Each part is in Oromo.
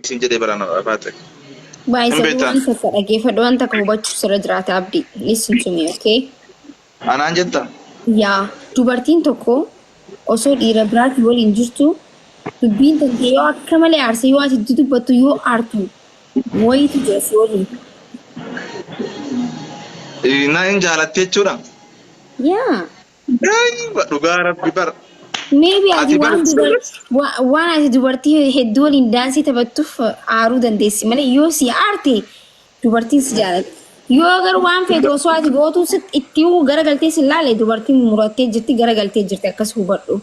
Siin jedhee baraan afaate. Hin Baay'isa beektaa? waan takka dhaggeeffadhu, waan takka hubachuu sirra jiraata Abdi. Listen to me, okay? Anaan jetta? Yaa, dubartiin tokko osoo dhiira biraati waliin jirtu dubbiin tante yoo akka malee aarse, yoo ati itti dubbattu yoo aartu wayitu jira si waliin. Na hin jaalatte jechuudha. Yaa. Dhugaa rabbi bar. Maybe ati Ati bar waan dubar waan ati dubartii hedduu waliin daansii taphattuuf aaruu dandeessi malee yoo si aarte dubartiin si jaalatti. Yoo garuu waan feetu osoo ati gootuu itti garagaltee si laale, dubartiin murattee jirti, garagaltee jirti, akkas hubadhu.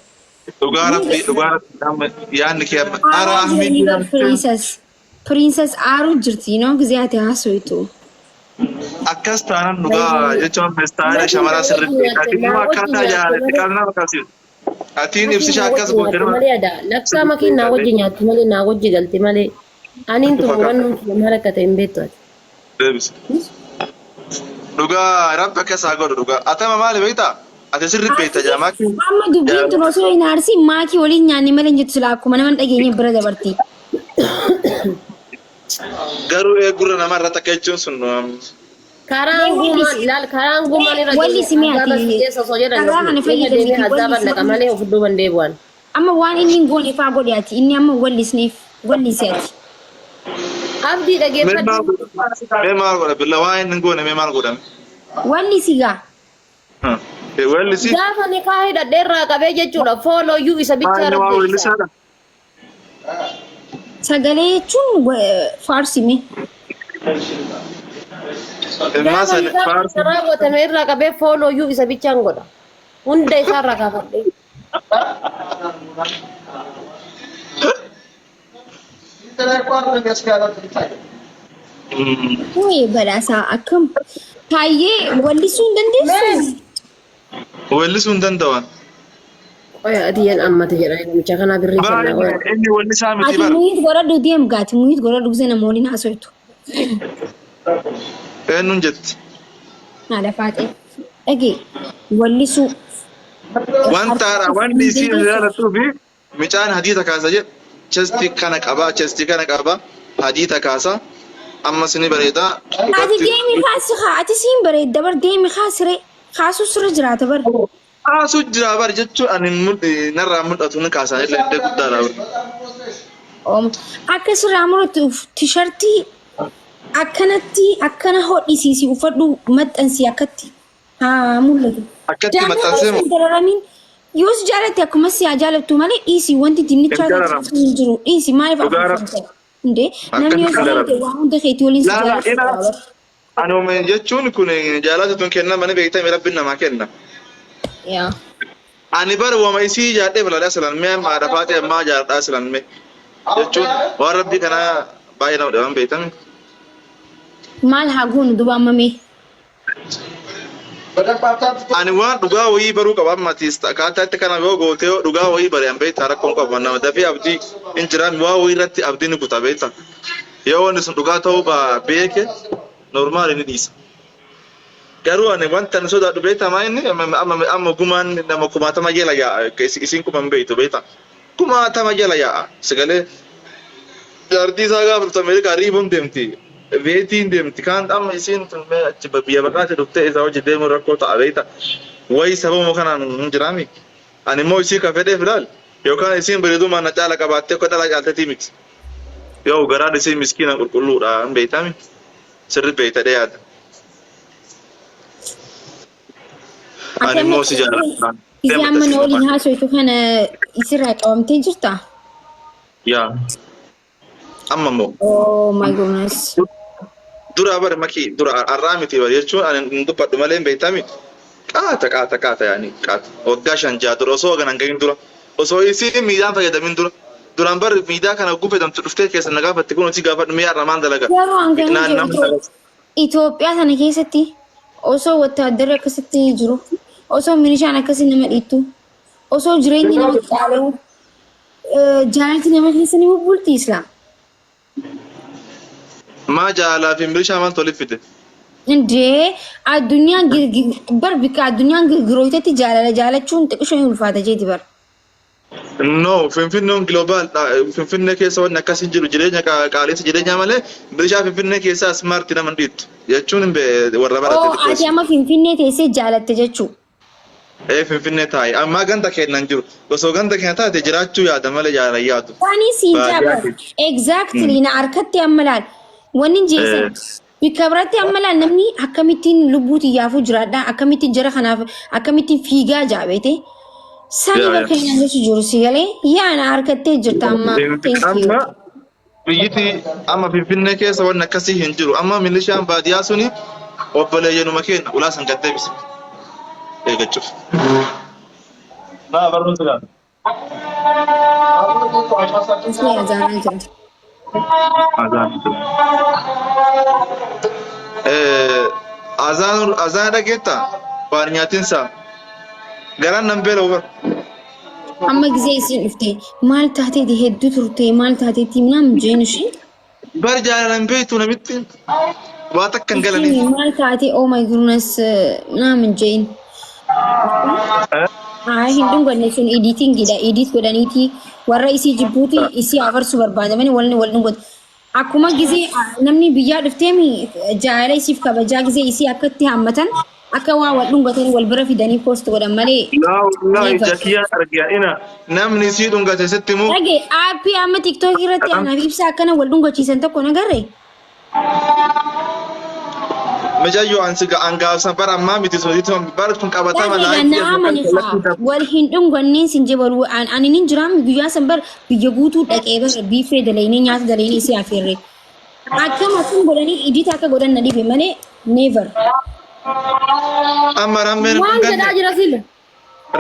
Dhugaa rabbi, dhugaa rabbi, amma yaadni kee amma ara Aaruu ahmii jirti bar princess. Princess aaruu jirti noo gizee ati haasoytu. Akkas taanan dhugaa jechuun istaayila Makiin shamaraa naa sirriitti wajji nyaatte ati immoo naa wajji akkaataa nyaatte jaalatti malee. qaala nama kaasisu. Atiin Makiin ibsisha naa akkas wajji goote nyaatte nama malee adaa. Lakkaa sirriitti makiin naa beekate. wajji nyaatti malee naa wajji galte malee. Aniin Natti tun fakkaata. murannoon kiyya maal akka ta'e hin beektu ati. Deebisi. Dhugaa rabbi akkas haa godhu dhugaa. Atama maali beektaa? Ati sirriitti beekta Ati jaa maakii. amma dubbiin tun osoo hin aarsin maakii waliin nyaanne malee hin jettu, silaa akkuma nama hin dhageenye bira dabarti. Garuu eegurra nama irratti akka jechuun sun Karaan gumaan laal, karaan gumaan irra Walli deeme simee azaaba ati si keessa osoo jedhan carraa kana irra deeme fayyadamiti azaaba walli naqa malee of duuban deebi'an. Amma waan inni hin goone faa godhe, ati inni amma wallisneef wallisi ati. Abdii Mee dhageeffadhu. maal godha? Mee maal godha? Billa waa inni hin goone mee maal godhame? Wallisi gaa. Wellisi. Gaafa nikaa hidhadhee irraa qabee jechuudha. Follow you isa Maa bichaa inni irratti waa deebisa. wellisaadha. Sagalee jechuun faarsime. Maa Gaafa san nikaa faarsi. keessa raawwatame irraa qabee follow you isa bichaan godha. Hunda isaa irraa kaafadhee. Wayi badhaasaa akkam. Taayyee wallisuu hin dandeessu? Wellisuu hin danda'an. Qoya adiyan ammate jedha namicha kanaa birrii kennaa qoya. Baay'ee inni wellisaa miti Ati bara. mute godhadhu deem gaati, mute godhadhu gisee nama waliin haasoytu. Eenyuun jetti? Haadha faaxee. Dhagee wallisuu. Wanta wanti isiin jaalattuu fi micaan hadiita kaasa jedhu chesti kana qaba, chesti kana qaba, hadiita kaasa, ammas ni bareeda Ati dhugatti. deemi kaasi kaa, ati siin bareedda bar, deemi kaasire, kaasuu sirra jiraata bar. Kaasuu jira bar jechuun ani narraa mul'atu ni kaasan illee illee guddaadha bar. Ooma. Akka sirraa muratu tishartii akkanatti akkana hodhisiisi uffadhu, maxxansi, akkatti haa mul'atu. Akkatti Daa'ima maxxansee osoo moo? hin dararamin, yoo si jaalatte akkuma si haa jaalattu malee dhiisi, wanti dinnichaa Hin dararamu. taasisu hin jiru, dhiisi, maaliif Dhugaa rabbi. afuuffamta? Indee namni yoo Akkatti si hin jaalate dararamu. waa hunda keetii waliin si Laala jaalachuu ila qaba. anuma jechuun kun jaalatu tun kennama ni beektame, rabbiin namaa kenna. Yaa. Ani bar wama isii jaadhee filadha silan mee amma haadha faatee ammaa jaadhaa silan mee jechuun waan rabbii kanaa baay'ee nama dhiban beektame. Maal haa goonu duba amma mee? Ani waan dhugaa wayii baruu qaba amma atiis akkaataa itti kana yoo gootee yoo dhugaa wayii bare an beektaa rakkoon qabu nama dafee abdii hin jiraan, waa wayii irratti abdii ni kuta beektaa. Yoo wanni sun dhugaa ta'uu beeke normaali ni dhiisa. Garuu ani wanta ani sodaadhu beektaa maa inni amma amma gumaan nama kumaatama jala yaa'a, isiin kuma hin beektu beektaa. Kumaatama jala yaa'a sagalee. Jaartii isaa gaafa dhuftu Ameerikaa riibuun deemti. Veetiin deemti. Kaan amma isiin tun mee achi biyya baqaate dhuftee isaa hojii deemuun rakkoo ta'a beekta. Wayi sababuma kanaan hin jiraami. Ani immoo isii ka fedheef ilaal. Yookaan isiin bareedumaan na caala qabaattee akka dhalaa caaltetii miti. Yoo garaan isii miskiina qulqulluudha hin beektami. Sirri beekta dhee yaada. Ati Ani amma immoo si jaalladha. Isii amma na waliin haasoytu kana isirraa qabamtee jirtaa? Yaa. Amma immoo. Oh my goodness. Dura bar makii dura har'aa miti bar jechuun ani hin dubbadhu malee hin beektami. Qaata qaata qaata yaani qaata. Waggaa 5 6 dura osoo ganan gahin dura osoo isiin miidhaan fayyadamin dura duraan bar miidaa kana hogguu fayyadamtu dhuftee keessa na gaafatti, kun hojii gaafadhu mi'a har'a maal dalaga. Garuu hangam Naan jiru nama dalaga. Itoophiyaa sana keessatti osoo wattaaddarri akkasitti jiru, osoo milishaan akkasii nama dhiittu, osoo jireenyi nama caalu, jaalalti nama keessa ni bubbulti islaam. Maa jaalalaa fi milishaa maaltu walitti fide? Indee addunyaan bar bikka addunyaan girgirooytetti jaalala jaalachuun xiqqishoo hin ulfaata jeeti bar. No, Finfinneen global, Finfinnee keessa wanni akkas hin jiru, jireenya qaala'insa jireenyaa malee bilishaa Finfinnee keessaa smart nama hin dhiittu. Jechuun hin warra barate Oo, ati xiqqoos. amma Finfinnee teessee jaalatte jechuu. Ee, Finfinnee taa'e. Ammaa ganda keenya hin jiru. Osoo ganda keenya taate jiraachuu yaada malee jaalala hin yaadu. Waan siin Baadiyyaa jaabar. keessa. Exactly, na harkatti amma laal. Wanni jeesan bikka biratti amma laal, namni akkamittiin lubbuu xiyyaafuu jiraadha, akkamittiin jara kanaaf akkamittiin fiigaa jaabeete. Sani Yaa, bakka yaa. inni jechu jiru si galee, yaa, na harkattee jirta amma. Thank you. Amma biyyiti amma Finfinnee keessa wanni akkasii hin jiru. Amma milishaan baadiyyaa suni obboleeyyanuma keenya ulaa san gad deebise. Eeggachuuf. Naa barumsa gaara. Isni azaanaa jira. Azaan. Azaan azaan dhageetta waan nyaatinsa garaan nan beela ubar. Amma gisee isiin dhufte maal taateeti, hedduu turte, maal taateeti naam jeen ishee. Bar jaalalan beektu namitti waa takka hin galaniif. Isiin maal taate, oh my goodness, naam jeen. Haa, hin dhunganne, sun editingidha. Edit godhaniiti warra isii jibbuuti isii afarsuu barbaadamanii walni wal dhungatu. Akkuma gisee namni biyyaa dhufteemi jaalala isiif kabajaa gisee isii akkatti haammatan akka waa wal dhungatan wal bira fidanii post godhan malee. Laa wallaahi. Never. Jakiyaa argaa ina namni isii dhungate sitti himu. Dhage, aappii amma TikTok irratti anaaf ibsa akkana wal dhungachiisan tokko nagarre. Mijayyoo ansi an gaafsan bara ammaa miti sun bara kun qabatama. Dhage, na amani haa wal hin dhunganneen sin jee wal ani nin jiraam guyyaa san bar biyya guutuu dhaqee bar biifee dalaynee nyaata dalaynee isii afeerre. Akkam akkam godhanii edit akka godhan na dhibe malee, never. Amma rammeen Waan dhunganne. jedhaa jira sila.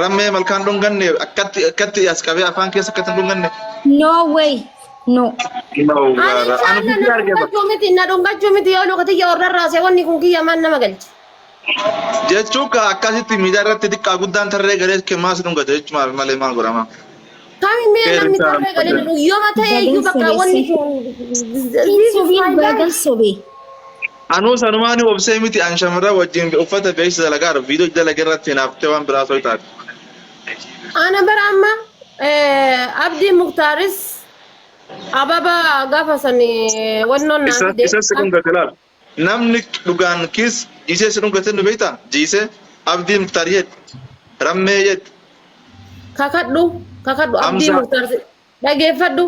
Rammee malkaan dhunganne, akkatti akkatti as qabee afaan keessa akkatti hin dhunganne. No way. No. No. Ani Anu inshallah fifi na argee bara. dhungachuu miti, na dhungachuu miti, yoo luka tiyya warra raasee wanni kun kiyya maan nama galchi. Jechuun ka akkasitti miidiyaa irratti xiqqaa guddaan tarree galee kemmaa si dhungate jechumaaf malee maal godhama. Kami mee namni tarree galee na yooma ta'e iyyuu Bagan bakka wanni sobeessi. kun. Hin sobiin, bagan sobee. Anuu sanumaan obsee miti, an shamarran wajjin uffata beeksisa dalagaa viidiyoo dalagaa irratti hinaaftee waan biraa soo taate. Ana bara amma Abdii Muktaaris ababa gaafa san wannoon naa Isa fide. isa si dhungate laal. Namni dhugaan kiis jiisee si dhungate nu beektaa? Jiisee Abdii Muktaar jedhu. Rammee jedhu. Kakadhu, kakadhu, Abdii Hamza. Muktaar dhageeffadhu,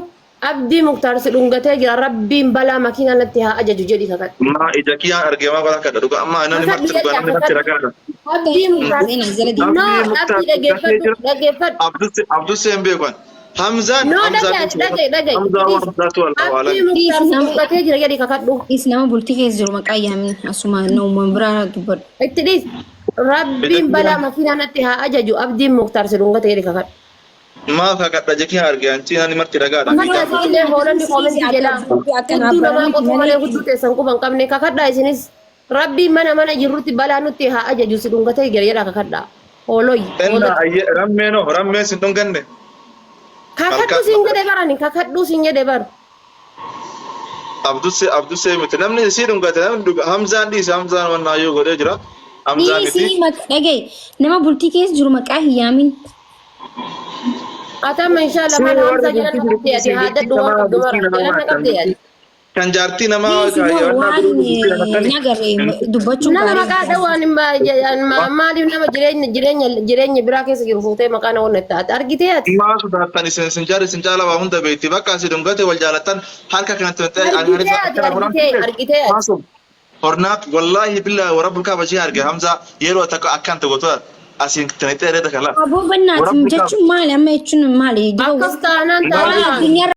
Abdii Muktaar si dhungatee jira, Rabbiin balaa makiinaa natti haa ajaju jedhi kakadhu. Maa ija kiyyaan argee maa godhaa kadha dhugaa amma namni Kakadhu marti dhugaa jedha namni marti kakadhu. ragaadha. Abdii Muktaar. Seenaa jala deema. No. Abdii Muktaar Abdii dhungatee dhageeffadhu jira. dhageeffadhu. Abdusee hin beekan. Hamzaan No. Hamzaa Dhagaye, dhagaye, dhagaye. Hamzaa waan Hamzaatu Allahu Abdii alam. Muktaar si dhungatee jira jedhi kakadhu. Is nama bultii keessa jiru maqaa yaamin, asuma nama biraa dubbadhu. Itti dhiis. Rabbiin balaa makiinaa natti haa ajaju, Abdiin Muktaar si dhungate jedhi kakadhu. Maaf kakadha jekiin argee anchi namni marti ragaadha. Kakadhaa isinillee, hoolonni koomentii jalaa hudduu namaa qotuu malee hudduu teessan quban qabne, kakadhaa isinis, Rabbiin mana mana jirrutti balaa nutti haa ajaju si dhungatee jira jedha kakadhaa. Hooloyi. Enna ayye rammee no rammee sin dhunganne. Kakadhu siin jedhe barani, kakadhu siin jedhe bar. Abdusee Abdusee miti namni isii dhungate, namni dhuga Hamzaan dhiise, Hamzaan wannaayyuu godhee jira. Hamzaa miti. Dhiisii, dhagaye, nama bultii keessa jiru maqaa hin yaamin. Atama inshallah maal Warri Hamza bultii jedhan jiru qabdee ati kun haa bultii dadhu waan namaa qabdu bultii mara namaa jedhan maattan qabdee ati. Kan jaartii namaa Dhiisi moo wannaa waan biroo bultii nama hin agarre dubbachuun Nama gaarii maqaa miti. dhawaan maaliif nama jireenya jireenya jireenya biraa keessa jiru fuutee maqaa nama wanna taate argitee ati. Maa sodaattan isin isin jaarri isin caala waa hunda beekti, bakka asii dhungate wal jaalattan harka kanatti Argitee ati, argitee, argitee ati. Hornaaf wallaahi billaahi warra bulkaa bashee arge Hamzaa yeroo takka akkaan tokko asiin tanixee reeta kan laal. Aboo bannaatiin jechuun maali amma, jechuun maali? Akkas taanaan Waan taanaan. addunyaa.